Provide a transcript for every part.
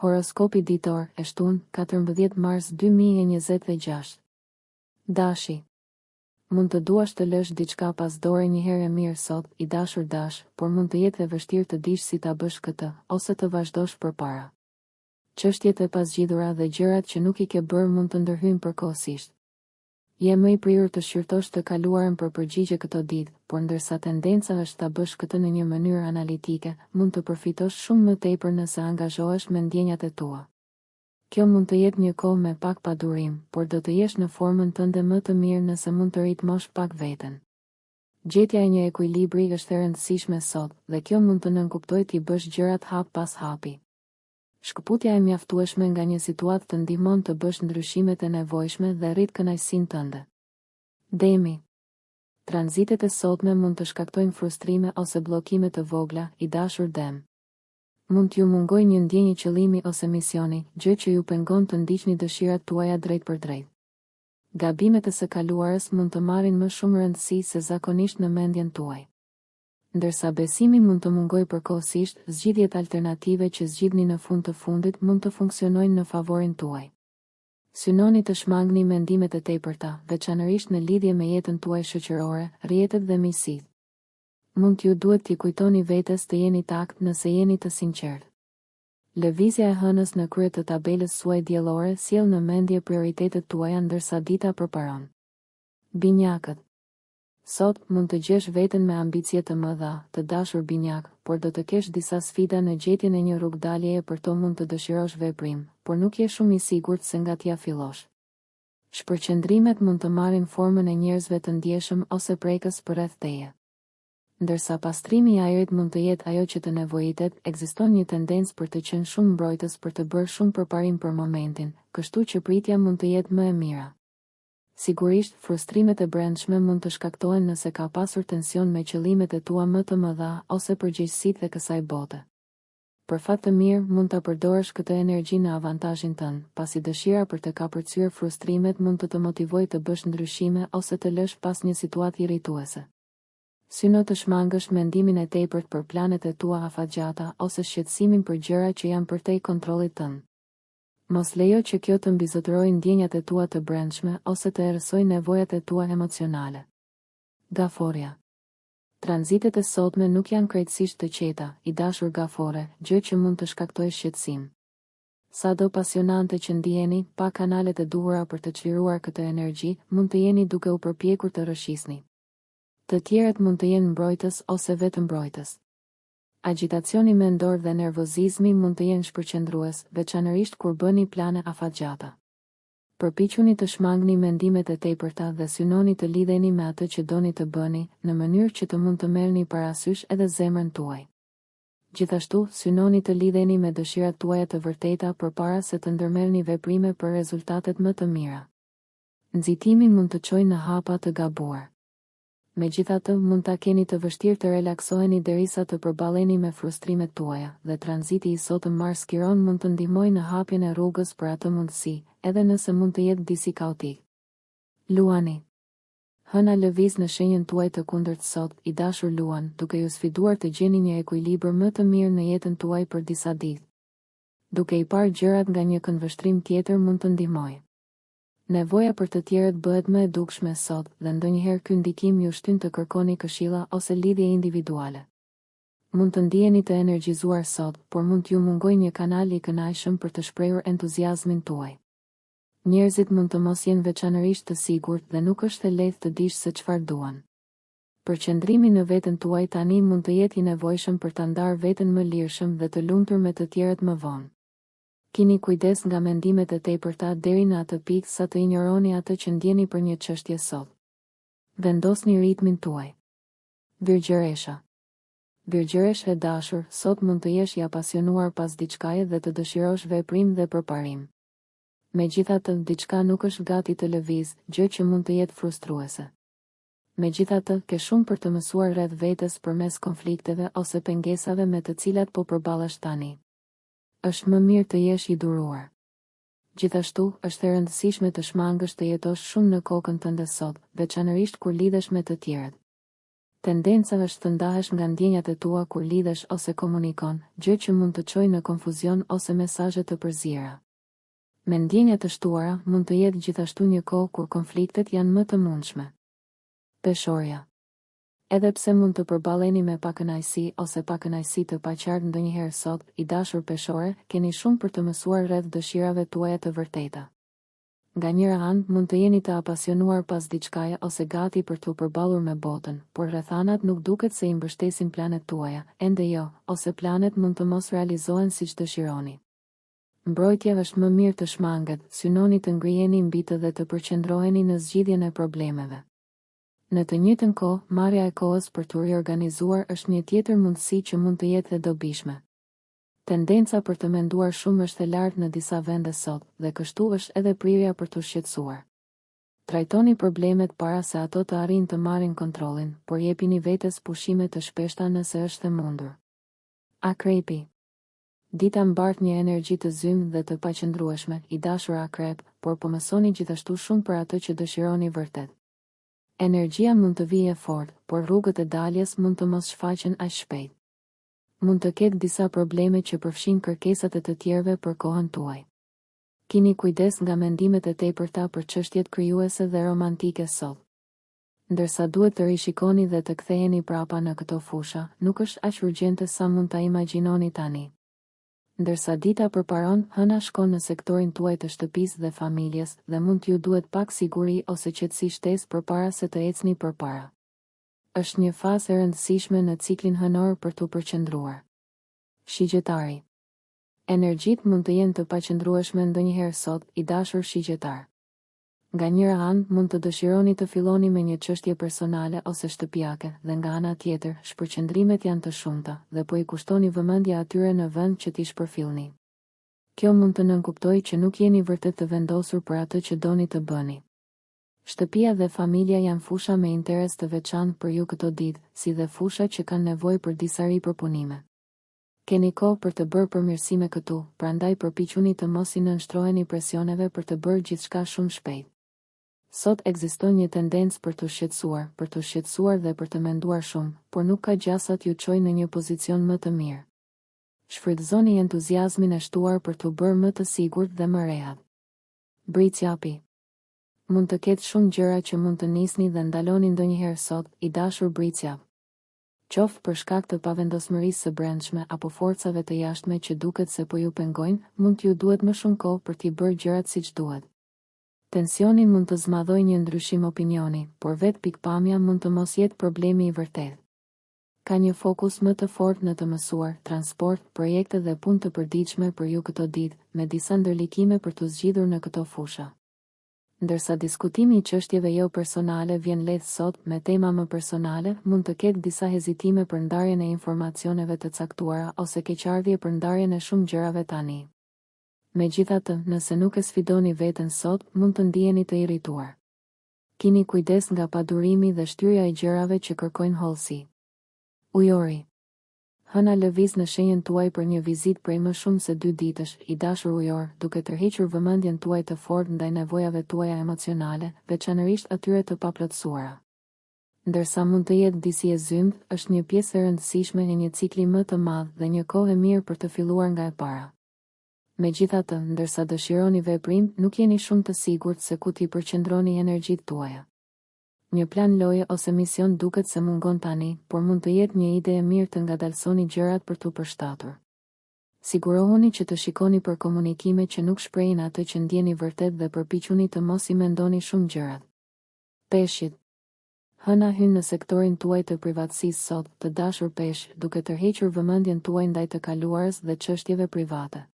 Horoskopi ditor, e shtunë, 14 mars 2026. Dashi. Mund të duash të lësh diçka pas dore një herë e mirë sot, i dashur Dash, por mund të jetë e vështirë të dish si ta bësh këtë, ose të vazhdosh përpara. Çështjet e pazgjidhura dhe gjërat që nuk i ke bërë mund të ndërhyjnë përkohësisht. Je më i prirur të shqyrtosh të kaluarën për përgjigje këto ditë, por ndërsa tendenca është ta bësh këtë në një mënyrë analitike, mund të përfitosh shumë më tepër nëse angazhohesh me ndjenjat e tua. Kjo mund të jetë një kohë me pak padurim, por do të jesh në formën tënde më të mirë nëse mund të ritmosh pak veten. Gjetja e një ekuilibri është e rëndësishme sot, dhe kjo mund të nënkuptojë t'i bësh gjërat hap pas hapi. Shkëputja e mjaftueshme nga një situatë të ndihmon të bësh ndryshimet e nevojshme dhe rrit kënaqësinë tënde. Demi. Tranzitet e sotme mund të shkaktojnë frustrime ose bllokime të vogla, i dashur Dem. Mund t'ju mungojë një ndjenjë qëllimi ose misioni, gjë që ju pengon të ndiqni dëshirat tuaja drejtpërdrejt. Gabimet e së kaluarës mund të marrin më shumë rëndësi se zakonisht në mendjen tuaj. Ndërsa besimi mund të mungojë përkohësisht, zgjidhjet alternative që zgjidhni në fund të fundit mund të funksionojnë në favorin tuaj. Synoni të shmangni mendimet e tepërta, veçanërisht në lidhje me jetën tuaj shoqërore, rrjetet dhe miqësitë. Mund t'ju duhet t'i kujtoni vetes të jeni takt nëse jeni të sinqertë. Lëvizja e Hënës në krye të tabelës suaj diellore sjell në mendje prioritetet tuaja ndërsa dita përparon. Binjakët. Sot, mund të gjesh veten me ambicie të mëdha, të dashur Binjak, por do të kesh disa sfida në gjetjen e një rrugëdaljeje për to mund të dëshirosh veprim, por nuk je shumë i sigurt se nga t'ia fillosh. Shpërqendrimet mund të marrin formën e njerëzve të ndjeshëm ose prekës përreth teje. Ndërsa pastrimi i ajrit mund të jetë ajo që të nevojitet, ekziston një tendencë për të qenë shumë mbrojtës për të bërë shumë përparim për momentin, kështu që pritja mund të jetë më e mira. Sigurisht, frustrimet e brendshme mund të shkaktohen nëse ka pasur tension me qëllimet e tua më të mëdha ose përgjegjësitë e kësaj bote. Për fat të mirë, mund ta përdorësh këtë energji në avantazhin tënd, pasi dëshira për të kapërcyer frustrimet mund të të motivojë të bësh ndryshime ose të lësh pas një situatë irrituese. Syno të shmangësh mendimin e tepërt për planet e tua afatgjata ose shqetësimin për gjëra që janë përtej kontrollit tënd. Mos lejo që kjo të mbizotërojë ndjenjat e tua të brendshme ose të errësojë nevojat e tua emocionale. Gaforrja. Tranzitet e sotme nuk janë krejtësisht të qeta, i dashur Gaforre, gjë që mund të shkaktojë shqetësim. Sado pasionante që ndiheni, pa kanalet e duhura për të çliruar këtë energji, mund të jeni duke u përpjekur të rrëshqisni. Të tjerët mund të jenë mbrojtës ose vetëmbrojtës. Agjitacioni mendor dhe nervozizmi mund të jenë shpërqendrues, veçanërisht kur bëni plane afatgjata. Përpiquni të shmangni mendimet e tepërta dhe synoni të lidheni me atë që doni të bëni, në mënyrë që të mund të merrni parasysh edhe zemrën tuaj. Gjithashtu, synoni të lidheni me dëshirat tuaja të vërteta përpara se të ndërmerrni veprime për rezultatet më të mira. Nxitimi mund të çojë në hapa të gabuar. Megjithatë, mund ta keni të vështirë të relaksoheni derisa të përballeni me frustrimet tuaja, dhe tranziti i sotëm Mars-Kiron mund të ndihmojë në hapjen e rrugës për atë mundësi, edhe nëse mund të jetë disi kaotik. Luani. Hëna lëviz në shenjën tuaj të kundërt sot, i dashur Luan, duke ju sfiduar të gjeni një ekuilibër më të mirë në jetën tuaj për disa ditë. Duke i parë gjërat nga një këndvështrim tjetër mund të ndihmojë. Nevoja për të tjerët bëhet më e dukshme sot dhe ndonjëherë ky ndikim ju shtyn të kërkoni këshilla ose lidhje individuale. Mund të ndiheni të energjizuar sot, por mund t'ju mungojë një kanal i kënaqshëm për të shprehur entuziazmin tuaj. Njerëzit mund të mos jenë veçanërisht të sigurt dhe nuk është e lehtë të dish se çfarë duan. Përqendrimi në veten tuaj tani mund të jetë i nevojshëm për ta ndarë veten më lirshëm dhe të lumtur me të tjerët më vonë. Kini kujdes nga mendimet e tepërta deri në atë pikë sa të injoroni atë që ndjeni për një çështje sot. Vendosni ritmin tuaj. Virgjëresha. Virgjëreshë e dashur, sot mund të jesh i apasionuar pas diçkaje dhe të dëshirosh veprim dhe përparim. Megjithatë, diçka nuk është gati të lëvizë, gjë që mund të jetë frustruese. Megjithatë, ke shumë për të mësuar rreth vetes përmes konflikteve ose pengesave me të cilat po përballesh tani. Është më mirë të jesh i duruar. Gjithashtu, është e rëndësishme të shmangësh të jetosh shumë në kokën tënde sot, veçanërisht kur lidhesh me të tjerët. Tendenca është të ndahesh nga ndjenjat e tua kur lidhesh ose komunikon, gjë që mund të çojë në konfuzion ose mesazhe të përziera. Me ndjenja të shtuara, mund të jetë gjithashtu një kohë kur konfliktet janë më të mundshme. Peshorja. Edhe pse mund të përballeni me pakënaqësi ose pakënaqësi të paqartë ndonjëherë sot, i dashur Peshore, keni shumë për të mësuar rreth dëshirave tuaja të vërteta. Nga njëra anë, mund të jeni të apasionuar pas diçkaje ose gati për t'u përballur me botën, por rrethanat nuk duket se i mbështesin planet tuaja, ende jo, ose planet mund të mos realizohen siç dëshironi. Mbrojtja është më mirë të shmanget, synoni të ngriheni mbi të dhe të përqendroheni në zgjidhjen e problemeve. Në të njëjtën kohë, marrja e kohës për t'u riorganizuar është një tjetër mundësi që mund të jetë e dobishme. Tendenca për të menduar shumë është e lartë në disa vende sot, dhe kështu është edhe prirja për t'u shqetësuar. Trajtoni problemet para se ato të arrijnë të marrin kontrollin, por jepini vetes pushime të shpeshta nëse është e mundur. Akrepi. Dita mbart një energji të zymtë dhe të paqëndrueshme, i dashur Akrep, por po mësoni gjithashtu shumë për atë që dëshironi vërtet. Energjia mund të vijë e fortë, por rrugët e daljes mund të mos shfaqen aq shpejt. Mund të ketë disa probleme që përfshijnë kërkesat e të tjerëve për kohën tuaj. Kini kujdes nga mendimet e tepërta për çështjet krijuese dhe romantike sot. Ndërsa duhet të rishikoni dhe të ktheheni prapa në këto fusha, nuk është aq urgjente sa mund ta imagjinoni tani. Ndërsa dita përparon, hëna shkon në sektorin tuaj të shtëpisë dhe familjes dhe mund t'ju duhet pak siguri ose qetësi shtesë përpara se të ecni përpara. Është një fazë e rëndësishme në ciklin hënor për t'u përqendruar. Shigjetari. Energjitë mund të jenë të paqëndrueshme ndonjëherë sot, i dashur Shigjetar. Nga njëra anë, mund të dëshironi të filloni me një çështje personale ose shtëpiake, dhe nga ana tjetër, shpërqendrimet janë të shumta, dhe po i kushtoni vëmendje atyre në vend që t'i shpërfillni. Kjo mund të nënkuptojë që nuk jeni vërtet të vendosur për atë që doni të bëni. Shtëpia dhe familja janë fusha me interes të veçantë për ju këto ditë, si dhe fusha që kanë nevojë për disa ripërpunime. Keni kohë për të bërë përmirësime këtu, prandaj përpiquni të mos i nënshtroheni presioneve për të bërë gjithçka shumë shpejt. Sot ekziston një tendencë për t'u shqetësuar, për t'u shqetësuar dhe për të menduar shumë, por nuk ka gjasa t'ju çojë në një pozicion më të mirë. Shfrytëzoni entuziazmin e shtuar për t'u bërë më të sigurt dhe më rehat. Bricjapi. Mund të ketë shumë gjëra që mund të nisni dhe ndaloni ndonjëherë sot, i dashur Bricjap. Qoftë për shkak të pavendosmërisë së brendshme apo forcave të jashtme që duket se po ju pengojnë, mund t'ju duhet më shumë kohë për t'i bërë gjërat siç duhet. Tensioni mund të zmadhojë një ndryshim opinioni, por vetë pikëpamja mund të mos jetë problemi i vërtetë. Ka një fokus më të fortë në të mësuar, transport, projekte dhe punë të përditshme për ju këto ditë, me disa ndërlikime për t'u zgjidhur në këto fusha. Ndërsa diskutimi i çështjeve jo personale vjen lehtë sot, me tema më personale, mund të ketë disa hezitime për ndarjen e informacioneve të caktuara ose keqardhje për ndarjen e shumë gjërave tani. Megjithatë, nëse nuk e sfidoni veten sot, mund të ndiheni të irrituar. Kini kujdes nga padurimi dhe shtyrja e gjërave që kërkojnë hollësi. Ujori. Hëna lëviz në shenjën tuaj për një vizitë prej më shumë se dy ditësh, i dashur Ujor, duke tërhequr vëmendjen tuaj të fortë ndaj nevojave tuaja emocionale, veçanërisht atyre të paplotësuara. Ndërsa mund të jetë disi e zymtë, është një pjesë e rëndësishme e një cikli më të madh dhe një kohë e mirë për të filluar nga e para. Megjithatë, ndërsa dëshironi veprim, nuk jeni shumë të sigurt se ku t'i përqendroni energjitë tuaja. Një plan loje ose mision duket se mungon tani, por mund të jetë një ide e mirë të ngadalësoni gjërat për t'u përshtatur. Sigurohuni që të shikoni për komunikime që nuk shprehin atë që ndjeni vërtet dhe përpiquni të mos i mendoni shumë gjërat. Peshqit. Hëna hyn në sektorin tuaj të privatësisë sot, të dashur Peshq, duke tërhequr vëmendjen tuaj ndaj të kaluarës dhe çështjeve private.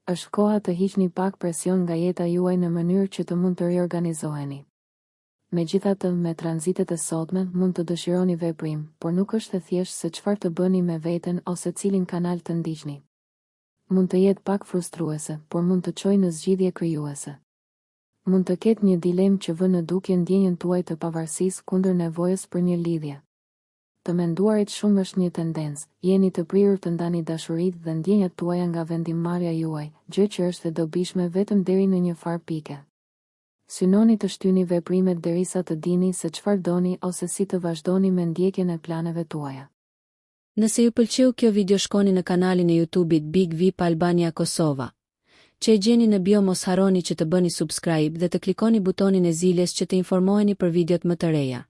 Është koha të hiqni pak presion nga jeta juaj në mënyrë që të mund të riorganizoheni. Megjithatë, me tranzitet e sotme, mund të dëshironi veprim, por nuk është e thjeshtë se çfarë të bëni me veten ose cilin kanal të ndiqni. Mund të jetë pak frustruese, por mund të çojë në zgjidhje krijuese. Mund të ketë një dilemë që vë në dukje ndjenjën tuaj të pavarësisë kundër nevojës për një lidhje. Të menduarit shumë është një tendencë, jeni të prirur të ndani dashuritë dhe ndjenjat tuaja nga vendimmarrja juaj, gjë që është e dobishme vetëm deri në një farë pike. Synoni të shtyni veprimet derisa të dini se çfarë doni ose si të vazhdoni me ndjekjen e planeve tuaja. Nëse ju pëlqeu kjo video shkoni në kanalin e YouTube-it Big Vip Albania Kosova, që e gjeni në bio mos harroni që të bëni subscribe dhe të klikoni butonin e ziles që të informoheni për videot më të reja.